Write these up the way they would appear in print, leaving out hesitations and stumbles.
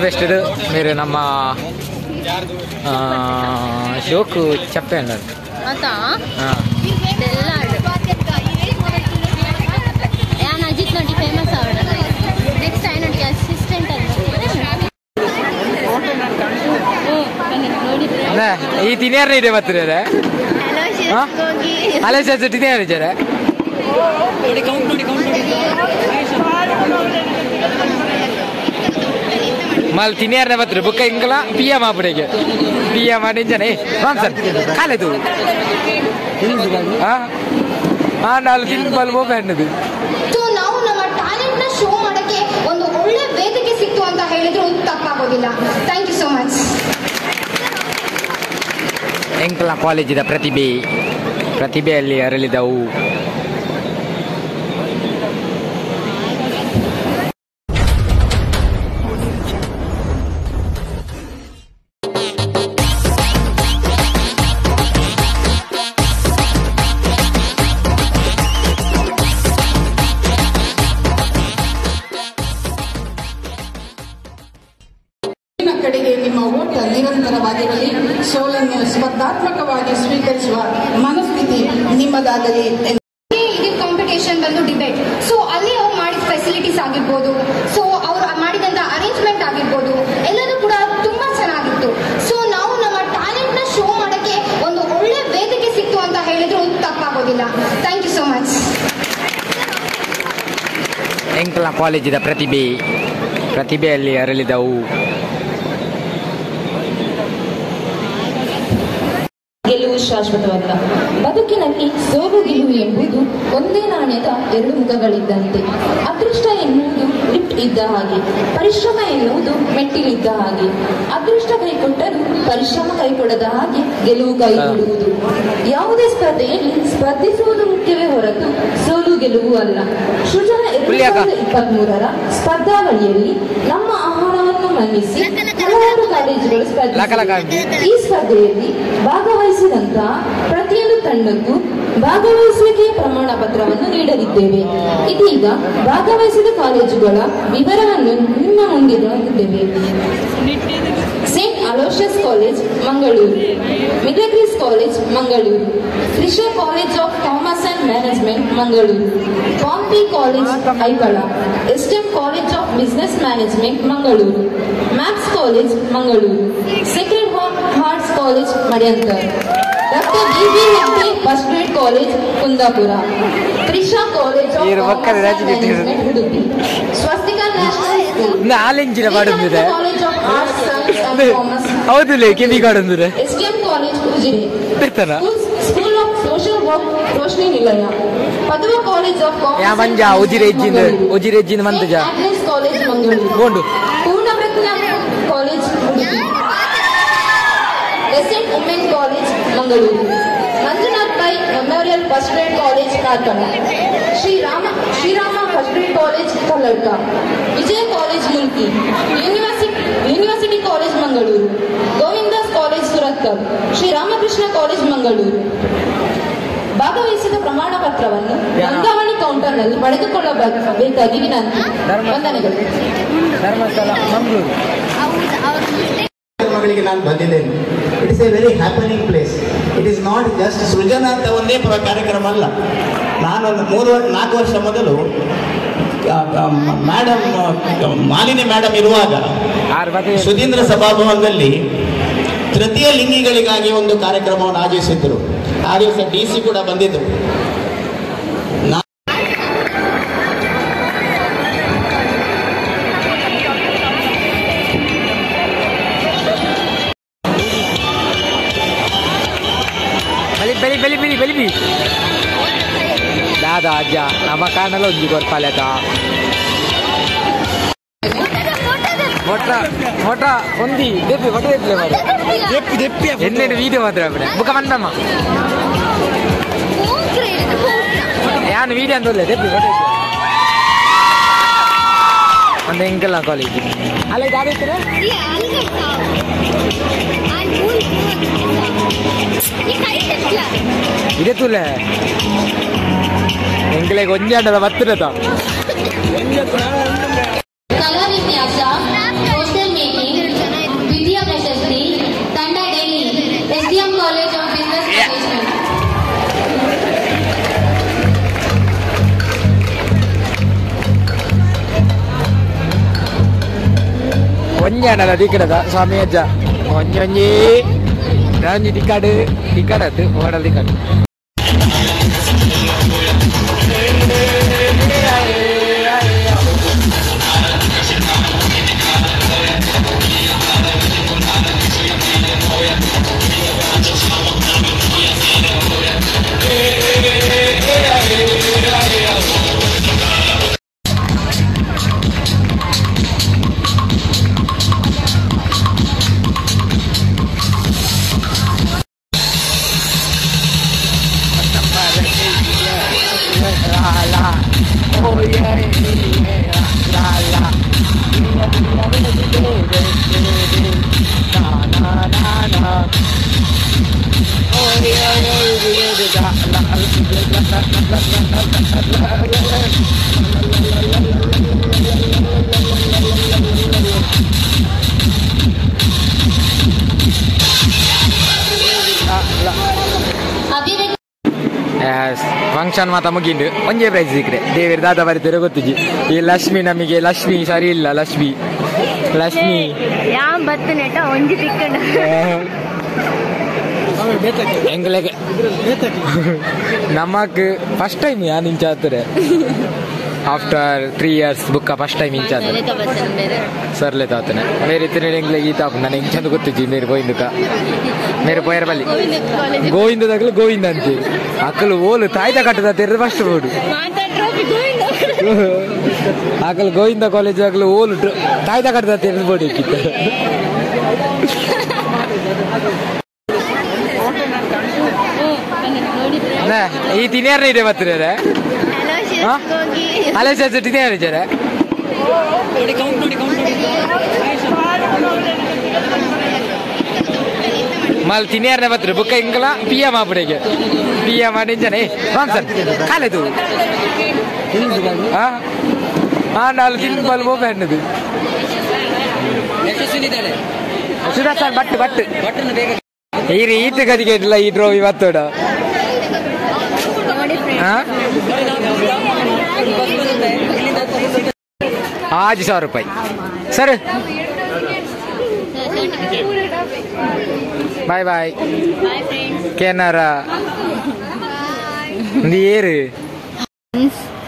Fest ಮೇರೆ ನಮ್ಮ ಶೋಕು ಚಪ್ಪೆ ಅಣ್ಣ ಅಜಿತ್ ನೋಡಿ ಫೇಮಸ್ ಅವಳು. ನೆಕ್ಸ್ಟ್ ಐನೊಟ್ಟಿಗೆ ಅಸಿಸ್ಟೆಂಟ್ ಈ ತಿನ್ಯಾರ ಇದೆ ಬರ್ತಿದ್ದಾರೆ ಹಲೋ ಸರ್ ತಿನ್ಯಾರ ಇದ್ದಾರೆ ಮಲ್ ತಿನ್ಯಾರನೆ ಬತ್ರಿ ಬುಕ್ಕ ಇಂಗಲ ಪಿ ಎಂ ಆಪಡೆಗೆ ಪಿ ಎಂ ಮಾಡಿ ರಾಮ್ ಸರ್ ಕಾಲೇದು ಹಾಂ ನಾಲ್ ತಿನ್ ಬಲ್ ಹೋಗ್ಬೇಡ್ನದು. ಸೊ ನಾವು ನಮ್ಮ ಟ್ಯಾಲೆಂಟ್ ನ ಶೋ ಮಾಡಕ್ಕೆ ಒಂದು ಒಳ್ಳೆ ವೇದಿಕೆ ಸಿಕ್ತು ಅಂತ ಹೇಳಿದ್ರು ತಪ್ಪಾಗೋದಿಲ್ಲ. Thank you so much. ಎಂಕಲ ಕಾಲೇಜಿನ ಪ್ರತಿಭೆ ಪ್ರತಿಭೆಯಲ್ಲಿ ಅರಳಿದವು. ಕಡೆಗೆ ನಿಮ್ಮ ಓಟ ನಿರಂತರವಾಗಿರಲಿ. ಸೋಲನ್ನು ಸ್ಪರ್ಧಾತ್ಮಕವಾಗಿ ಸ್ವೀಕರಿಸುವ ಮನಸ್ಥಿತಿ ನಿಮ್ಮದಾಗಲಿ. ಇದು ಕಾಂಪಿಟೇಷನ್ ಬಂದು ಡಿಬೇಟ್. ಸೊ ಅಲ್ಲಿ ಅವ್ರು ಮಾಡಿದ ಫೆಸಿಲಿಟೀಸ್ ಆಗಿರ್ಬೋದು, ಸೊ ಅವ್ರು ಮಾಡಿದಂತ ಅರೇಂಜ್ಮೆಂಟ್ ಆಗಿರ್ಬೋದು, ಎಲ್ಲದೂ ಕೂಡ ತುಂಬಾ ಚೆನ್ನಾಗಿತ್ತು. ಸೊ ನಾವು ನಮ್ಮ ಟ್ಯಾಲೆಂಟ್ ನ ಶೋ ಮಾಡಕ್ಕೆ ಒಂದು ಒಳ್ಳೆ ವೇದಿಕೆ ಸಿಕ್ತು ಅಂತ ಹೇಳಿದ್ರು ತಪ್ಪಾಗೋದಿಲ್ಲ. Thank you so much. ಎಂಕಲ ಕಾಲೇಜಿನ ಪ್ರತಿಭೆ ಪ್ರತಿಭೆಯಲ್ಲಿ ಅರಳಿದವು. ಗೆಲುವು ಶಾಶ್ವತವಲ್ಲ. ಬದುಕಿನಲ್ಲಿ ಸೋಲು ಗೆಲುವು ಎಂಬುದು ಒಂದೇ ನಾಣ್ಯದ ಎರಡು ಮುಖಗಳಿದ್ದಂತೆ. ಅದೃಷ್ಟ ಎನ್ನುವುದು ಲಿಫ್ಟ್ ಇದ್ದ ಹಾಗೆ, ಪರಿಶ್ರಮ ಎನ್ನುವುದು ಮೆಟ್ಟಿಲಿದ್ದ ಹಾಗೆ. ಅದೃಷ್ಟ ಕೈಕೊಟ್ಟರೂ ಪರಿಶ್ರಮ ಕೈಕೊಡದ ಹಾಗೆ ಗೆಲುವು ಕೈಗೊಡುವುದು. ಯಾವುದೇ ಸ್ಪರ್ಧೆಯಲ್ಲಿ ಸ್ಪರ್ಧಿಸುವುದು ಮುಖ್ಯವೇ ಹೊರತು ಸೋಲು ಗೆಲುವು ಅಲ್ಲ. ಸೃಜನ 2023ರ ಸ್ಪರ್ಧಾವಳಿಯಲ್ಲಿ ನಮ್ಮ ಆಹ್ವಾನವನ್ನು ಮನ್ನಿಸಿ ಹಲವಾರು ಕಾಲೇಜುಗಳು ಸ್ಪರ್ಧಿಸಿವೆ. ಈ ಸ್ಪರ್ಧೆಯಲ್ಲಿ ಭಾಗವಹಿಸಿದಂತಹ ಪ್ರತಿಯೊಂದು ತಂಡಕ್ಕೂ ಭಾಗವಹಿಸುವಿಕೆಯ ಪ್ರಮಾಣ ಪತ್ರವನ್ನು ನೀಡಲಿದ್ದೇವೆ. ಇದೀಗ ಭಾಗವಹಿಸಿದ ಕಾಲೇಜುಗಳ ವಿವರವನ್ನು ನಿಮ್ಮ ಮುಂದೆ ಇದ್ದೇವೆ. Saint Aloysius college Mangaluru, Milagres college Mangaluru, Trisha college of commerce and management Mangaluru, Pompey college Aippala, SDM college of business management Mangaluru, Max college Mangaluru, Sacred Hearts college Madayanthar, doctor B B Hegde first grade college Kundapura, Trisha college of commerce and management Udupi, Swastika national school, college of arts science and commerce SDM college Ujire, school of social work Roshni Nilaya, Padua college of commerce college Mangaluru, Poornaprajna college Udupi, Crescent women college Mangaluru, Manjunath Pai memorial first grade college Karkala, Srirama first grade college Kalladka, Vijaya college Mulki, university college Mangaluru, Govindas college Surathkal, Shri Ramakrishna college Mangaluru. ಭಾಗವಹಿಸಿದ ಪ್ರಮಾಣ ಪತ್ರವನ್ನು ನೋಂದಾವಣಿ ಕೌಂಟರ್ನಲ್ಲಿ ಪಡೆದುಕೊಳ್ಳಬೇಕಾಗಿ ವಿನಂತಿ. ವಂದನೆಗಳು. ಮಗಳಿಗೆ ನಾನು ಬಂದಿದ್ದೇನೆ. It is a very happening place. It is not just Srujana ಅಂತ ಒಂದೇ ಕಾರ್ಯಕ್ರಮ ಅಲ್ಲ. ನಾನೊಂದು 3-4 ವರ್ಷ ಮೊದಲು ಮೇಡಮ್ ಮಾಲಿನಿ ಮೇಡಮ್ ಇರುವಾಗ ಸುಧೀಂದ್ರ ಸಭಾಭವನದಲ್ಲಿ ತೃತೀಯ ಲಿಂಗಿಗಳಿಗಾಗಿ ಒಂದು ಕಾರ್ಯಕ್ರಮವನ್ನು ಆಯೋಜಿಸಿದ್ದರು. ಆ ದಿವಸ ಡಿ ಸಿ ಕೂಡ ಬಂದಿದ್ದರು. ಬಲಿ ಬಲಿ ಬಲಿ ಬಲಿ ಬಲಿ ದಾದಾ ಅಜ್ಜ ನಮ್ಮ ಕಾಣಲ್ಲ ಒಂಜಿ ಕೊರ್ಪಾಲೆತ ಮೊಟ್ಟ ಮೊಟ್ಟ ಒಂದಿ ದೆಪ್ಪಿ ಮೊಟ್ಟ ದೆಪ್ಪಿ ದೆಪ್ಪಿ ದೆಪ್ಪಿ ಎಣ್ಣೆ ವೀಡಿಯೋ ಮಾತ್ರ ಬುಕ್ಕ ಬಂದಮ್ಮ ಯಾನು ವೀಡಿಯೋ ಅಂತ ದೆಪ್ಪಿ ಮೊಟ್ಟ ಒಂದು ಎಂಕಲ್ಲ ಕಾಲೇಜ್ ಅಲ್ಲ ದಾದ ಇದೇ ತುಲೆ ಎಂಕಲೆ ಒಂಜಾಂಡದ ಬತ್ತಿರತ. ಕಲಾ ವಿನ್ಯಾಸ, ಸೋಷಿಯಲ್ ಮೀಡಿಯಾ. ಒಂಜಾಣದ ದಿಕ್ಕಡದ ಸ್ವಾಮಿ ಅಜ್ಜ ಒಂಜಿ ಒಂಜಿ ಒಂಜಿ ದಿಕ್ಕಾಡು ದಿಕ್ಕಾಡತ್ತು ಓಡಲ್ ದಿಕ್ಕಾಡು ಫಂಕ್ಷನ್ ಮಾತ ಮುಗಿಂಡು ಒಂಜೇ ಪ್ರೈಸ್ ಸಿಕ್ಕರೆ ದೇವರು ದಾದ ಬರೀತಾರೆ ಗೊತ್ತಿಜಿ. ಈ ಲಕ್ಷ್ಮಿ ನಮಗೆ ಲಕ್ಷ್ಮಿ ಸರಿ ಇಲ್ಲ. ಲಕ್ಷ್ಮಿ ಲಕ್ಷ್ಮಿ ಯಾನ್ ಬತ್ತು ನೆಟ ಒಂಜಿ ತಿಕ್ಕಂಡ ಎಂಗ್ಲೆಗೆ ನಮಕ್ ಫಸ್ಟ್ ಟೈಮ್ ಯಾನ್ ಇಂಚಾತ್ರೆ ಆಫ್ಟರ್ 3 ಇಯರ್ಸ್ ಬುಕ್ಕ ಫಸ್ಟ್ ಟೈಮ್ ಇಂಚಾತ್ರೆ ಸರ್ಲೆ ತಾತನೆ ಮೇರೆ ಇತ್ತಿನ ಎಂಗ್ಲೆ ಈ ತಾಪು ನಾನು ಇಂಚಂದು ಗೊತ್ತಿಜಿ. ಮೇರೆ ಗೋವಿಂದಕ ಮೇರೆ ಪೋಯರ ಬಲ್ಲಿ ಗೋವಿಂದದಾಗಲು ಗೋವಿಂದ ಅಂತೆ ಅಕ್ಕಲು ಓಲು ತಾಯ್ದ ಕಟ್ಟದ ತೆರೆದು ಫಸ್ಟ್ ಬೋಡು ಅಕಲು ಗೋವಿಂದ ಕಾಲೇಜ್ ಆಗಲು ಓಲು ತಾಯ್ದ ಕಟ್ಟದ ತೆರೆದು ಬೋರ್ಡ್ ಇಕ್ಕಿತ್ತ. ಈ ತಿನ್ಯಾರ ಇದೆ ಬರ್ತೀರ ಹಲೋ ಸರ್ ತಿನ್ಯಾರ ಇದ್ದಾರೆ ಮಲ್ ತಿನ್ಯಾರನೆ ಬರ್ತೀರಿ ಬುಕ್ಕ ಇಂಗಲ ಪಿ ಎ ಮಾಪುಡೆಗೆ ಪಿ ಎ ಮಾಡಿ ಜನ ರಾಮ್ ಸರ್ ಕಾಲೇದು ಹಾಂ ಹಾಂ ನಾಲ್ ತಿನ್ ಬಲ್ ಹೋಗ್ಬೇಕನ್ನದು ಸುಧಾ ಸರ್ ಬಟ್ ಬಟ್ ಈ ಈತ ಗದಿಗೆ ಇಲ್ಲ ಈ ಡ್ರೋ ಇವತ್ತೋಡ 5,000 ರೂಪಾಯಿ ಸರ್. ಬಾಯ್ ಬಾಯ್ ಕೆನರಾ ಏರು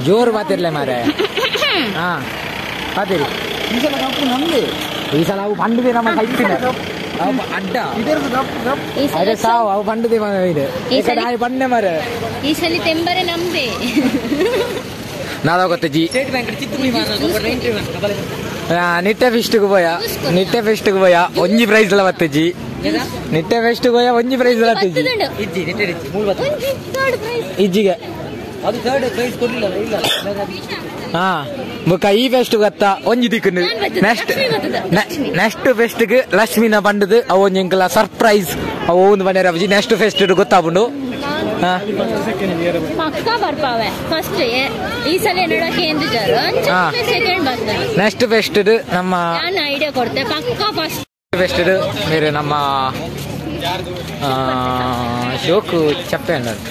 ಜೋರು ಮಾತಿರ್ಲೆ ಮಾರೆ. ಹಾ ಮಾತಿರಿ ಈ ಸಲ ಅವು ಪಂಡದೆ ನಮ್ಮ ಕೈತಿನ ಅಡ್ಡ ಅದೇ ಸಾವು ಅವು ಪಂಡದೆ ಇದೆ ಪಂಡೆ ಮಾರೆ. ಈ ಸಲ ತೆಂಬರೆ ನಮ್ದೆ ನಾದ ಗೊತ್ತಜ್ಜಿ ನಿಟ್ಟೆ ಫಿಸ್ಟ್ಗೆ ಪೋಯ ನಿಟ್ಟೆ ಫೆಸ್ಟ್ಗೆ ಪೋಯ ಒಂಜಿ ಪ್ರೈಸ್ ಎಲ್ಲ ಬತ್ತಜ್ಜಿ. ನಿಟ್ಟೆ ಫೆಸ್ಟ್ಗೆ ಪೋಯ ಒಂಜಿ ಪ್ರೈಸ್ ಎಲ್ಲ ಬತ್ತಜ್ಜಿ ಇಜ್ಜಿಗೆ ಹಾ ಬೊಕ್ಕ ಈ ಫೆಸ್ಟ್ ಗೊತ್ತ ಒಂಜಿ ದಿಕ್ಕು. ನೆಕ್ಸ್ಟ್ ನೆಕ್ಸ್ಟ್ ಫೆಸ್ಟ್ಗೆ ಲಕ್ಷ್ಮಿನ ಬಂಡದು ಅವು ಒಂಜಿ ಎಂಕಲ ಸರ್ಪ್ರೈಸ್ ಅವು ಒಂದು ಬಂಡೇರ ನೆಕ್ಸ್ಟ್ ಫೆಸ್ಟ್ ಗೊತ್ತಾಪುಂಡು. ಪಕ್ಕ ಬರ್ಪಾವೆ ಫಸ್ಟ್ ಈ ಸಲ ನೋಡಕ್ಕೆ ಸೆಕೆಂಡ್ ಬರ್ತದೆ. ನೆಕ್ಸ್ಟ್ ಫೆಸ್ಟ್ ನಮ್ಮ ನಾನು ಐಡಿಯಾ ಕೊಡ್ತೆ ಪಕ್ಕ ಫಸ್ಟ್ ಫೆಸ್ಟ್ ಬೇರೆ ನಮ್ಮ ಶೋಕು ಚಪ್ಪೆ ಅನ್ನೋದು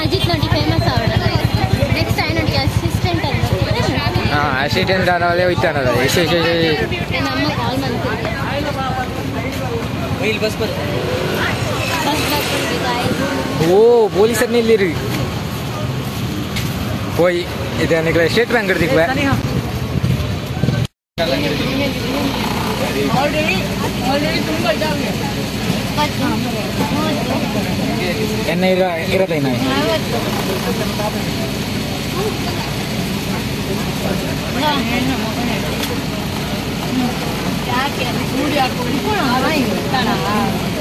ಅಜಿತ್ ನೋಡಿ ಫೇಮಸ್ ಅವಡ. ನೆಕ್ಸ್ಟ್ I ನೋಡಿ ಅಸಿಸ್ಟೆಂಟ್ ಅಸಿಸ್ಟೆಂಟ್ ಅನ್ನೋದೇ ಹೋಯ್ತು ಅನ್ನೋದು. ನಮ್ಮ ಕಾಲ್ ಮಾಡ್ತೀವಿ ಓ ಪೊಲೀಸರ್ ನಿಲ್ಲಿರಿ ಹೋಯ್ ಇದು ನಿಗಳ ಸ್ಟೇಟ್ ಬ್ಯಾಂಕ್ ಹಿಡ್ದಿಕ್ವೆ. ಎಣ್ಣೆ ಇರೋ ಇರೋದೇನ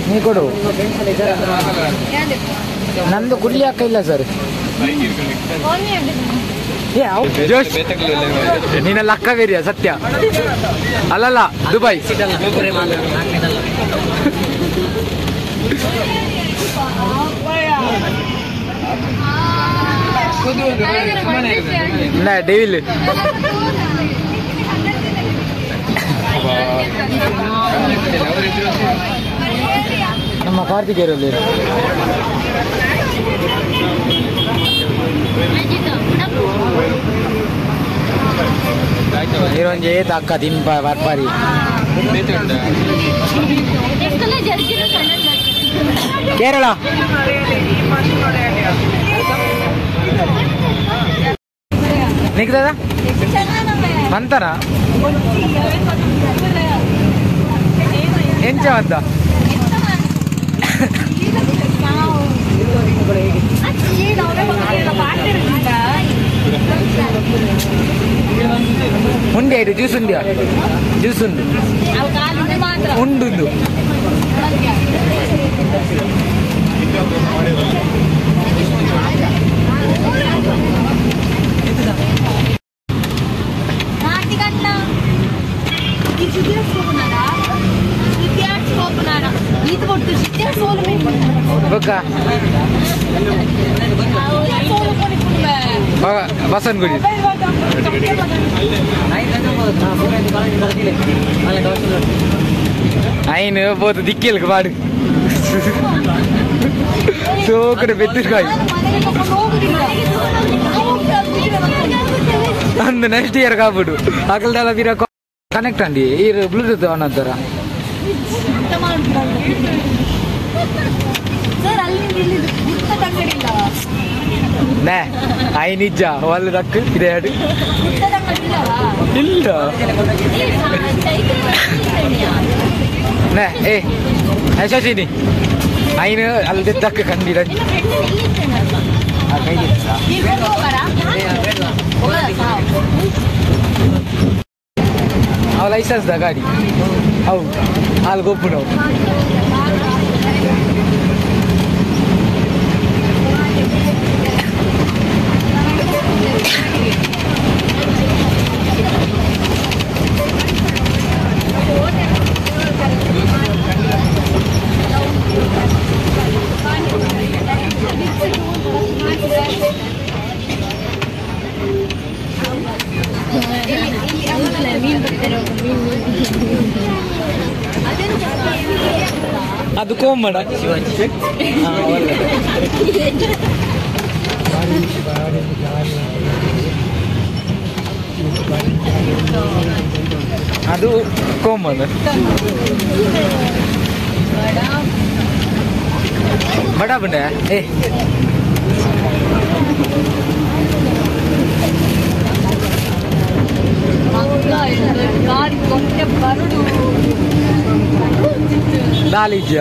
ನೀ ಕೊಡು ನಂದು ಗುಳ್ಳಿ ಹಾಕ ಇಲ್ಲ ಸರ್. ನೀನೆಲ್ಲ ಅಕ್ಕ ಬೇರಿಯ ಸತ್ಯ ಅಲ್ಲಲ್ಲ ದುಬೈ ಡೇವಿಲ್ ನಮ್ಮ ಕಾರ್ತಿಕೇರಲ್ಲಿ ಒಂಜಿ ಏತ್ ಅಕ್ಕ ತಿನ್ಪ ಬರ್ಪಾರಿ ಕೇರಳ ನಿಕ್ದದ ಮಂತನ ಎಂಚ ಅಂತ ಉಂಡೆ ಆಯ್ತು ಜ್ಯೂಸ್ ಉಂಡಿಯ ಜ್ಯೂಸ್ ಉಂಡು ಉಂಡು ಬಸವನಗುಡಿ ಐನು ಬೋದು ದಿಕ್ಕಿಲ್ಗೆ ಬಾಡು ಸೋಕಡೆ ಬೆತ್ತಿರ್ಕಾಯಿ ಅಂದು ನೆಕ್ಸ್ಟ್ ಇಯರ್ ಕಾಬಿಡು ಅಗಲ್ದಲ್ಲ ಬೀರ ಕನೆಕ್ಟ್ ಅಂಡಿ ಈ ಬ್ಲೂಟೂತ್ ಆನ್ ಅಂತಾರ ನೇ I ನಿಜ ಒಳ್ಳೆ ದಕ್ಕ ಇದೆ ಇಲ್ಲ ನೇ ಏ ಯಶಸ್ವಿನಿ ಐನು ಅಲ್ಲಿ ದಕ್ಕ ಕಂಡಿರ ಅವ ಲೈಸೆನ್ಸ್ the ಗಾಡಿ ಅವು ಅಲ್ಲಿ ಗೊಪ್ಪು ನಾವು ಅದು ಕೋಮಡ ಶಿವಾಜಿ ಅದು ಕೋಮಡ ಬಡ ಬಂಡೆ ಏ ಲಾಲಿಜ್ಯ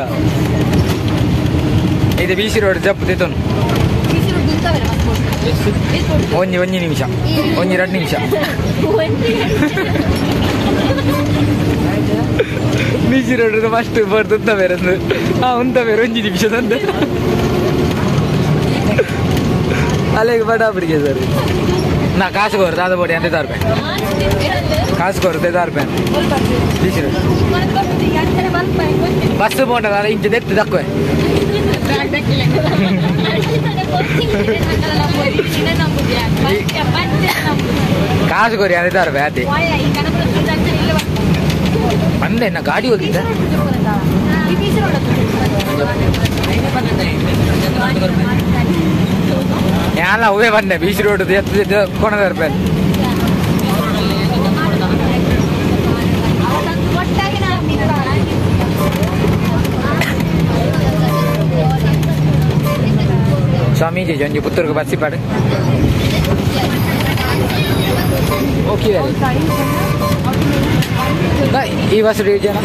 ಇದು ಬಿ ಸಿ ರೋಡ್ ಜಪ್ಪು ತೆತ್ತೋನು ಒಂಜಿ ಒಂಜಿ ನಿಮಿಷ ಒಂಜಿ ಎರಡು ನಿಮಿಷ ಬಿ ಸಿ ರೋಡ್ ಫಸ್ಟ್ ಬರ್ದು ಉಂತ ಬೇರೆ ಹಾ ಉಂತ ಬೇರೆ ಒಂಜಿ ನಿಮಿಷ ತಂದೆ ಅಲ್ಲಿಗೆ ಬಡಾಬಿಡಿಗೆ ಸರ್ ನಾ ಕಾಸು ಕೊರತೆ ಅದು ಬೋಡಿ ಅಂತ ರೂಪಾಯಿ ಕಾಸು ಕೊರತೆ ರೂಪಾಯಿ ಬಿ ಸಿ ರೋಡ್ ಬಸ್ ಬೋಂಡಲ್ಲ ಇಂಚೆ ದೆತ್ತು ದಕ್ಕುವೆ ಕಾಸು ಕೊರಿ ಅಂತ ರೂಪಾಯಿ ಅದೇ ಬಂದೆ ನಾ ಗಾಡಿ ಹೋಗಿದ್ದ ಯಾಲ ಅವೇ ಬಂದೆ ಬೀಚ್ ರೋಡ್ ಎತ್ತು ಕೊಣದ ರೂಪಾಯಿ ಸ್ವಾಮೀಜಿ ಒಂಜಿ ಪುತ್ತೂರ್ಗೆ ಬಸ್ಸಿ ಪಾಡು ಓಕೆ ಈ ಬಸ್ ಜನ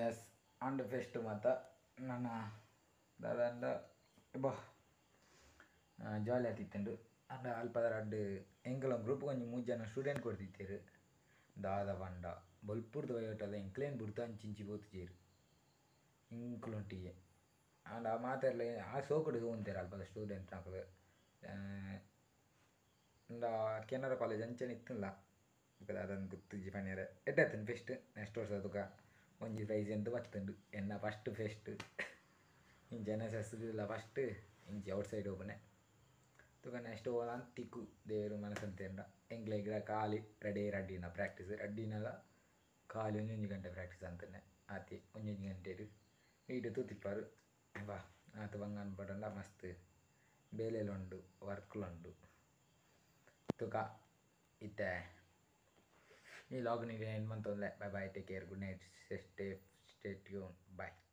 ಎಸ್ ಅಂಡ್ ಫೆಸ್ಟ್ ಮಾತ ನನ್ನ ದಾದಂಡ ಬಾ ಜಾಲಿ ಆತಿತ್ತಂಡು ಅಂಡ ಅಲ್ಪದ ರಡ್ಡು ಎಂಕಲ ಗ್ರೂಪ್ ಒಂಜಿ ಮೂರು ಜನ ಸ್ಟೂಡೆಂಟ್ ಕೊಡ್ತಿತ್ತೀರು ದಾದ ಪಂಡ ಬೊಲ್ಪುರ್ದ ವಯೋಟದ ಎಂಕ್ಲೇನ್ ಬುಡ್ತ ಅಂಚಿಂಚಿ ಪೋತುಜೇರು ಇಂಕ್ಲೊಂಟಿಗೆ ಅಂಡ ಆ ಮಾತೆರ್ಲ ಆ ಸೋಕುಡು ತೂಂತೇರು ಅಲ್ಪದ ಸ್ಟೂಡೆಂಟ್ ನಾಕುಲು ಕೆನರಾ ಕಾಲೇಜ್ ಅಂಚನೆ ಇತ್ತಿಲ್ಲ ಬೊಕ ದಾದನ್ ಗೊತ್ತುಜಿ ಪನ್ಯರೆ ಎಡ್ಡೆ ಆತುಂಡು ಫೆಸ್ಟ್. ನೆಕ್ಸ್ಟ್ ವರ್ಷ ತುಕ ಒಂಜಿ ಪ್ರೈಸ್ ಎಂತ ಬತ್ತುಂಡು ಎನ್ನ ಫಸ್ಟ್ ಫೆಸ್ಟ್. ಇಂಚ ಎನ್ ಎಸ್ ಎಸ್ ಇಲ್ಲ ಫಸ್ಟ್ ಇಂಚಿ ಔಟ್ ಸೈಡ್ ಓಪನೆ ತುಕ ನೆಕ್ಸ್ಟ್ ಓಲಾನ್ ತಿಕ್ಕು ದೇವರು ಮನಸ್ಸಂತೇಂಡ ಎಂಕ್ಲೆಗ್ಲ ಖಾಲಿ ರೆಡಿ ರಡ್ಡಿನ ಪ್ರಾಕ್ಟೀಸ್ ರಡ್ಡಿನಲ ಖಾಲಿ ಒಂಜೊಂಜಿ ಗಂಟೆ ಪ್ರಾಕ್ಟೀಸ್ ಅಂತನೆ ಆತಿ ಒಂಜೊಂಜಿ ಗಂಟೆಡ್ ವೀಡಿಯೋ ತೂತಿಪ್ಪಾರು ಬಾ ಆತ ಬಂಗಾನ್ ಪಡಂಡ ಮಸ್ತ್ ಬೇಲೆಲು ಉಂಡು ವರ್ಕ್ಲು ಉಂಡು ತುಕ ಇತ್ತೆ ಈ ಲಾಗ್ ನೀಡಿ ಏನು ಮಂತೊಂದೆ. Bye bye, take care, good night, stay stay tune, bye.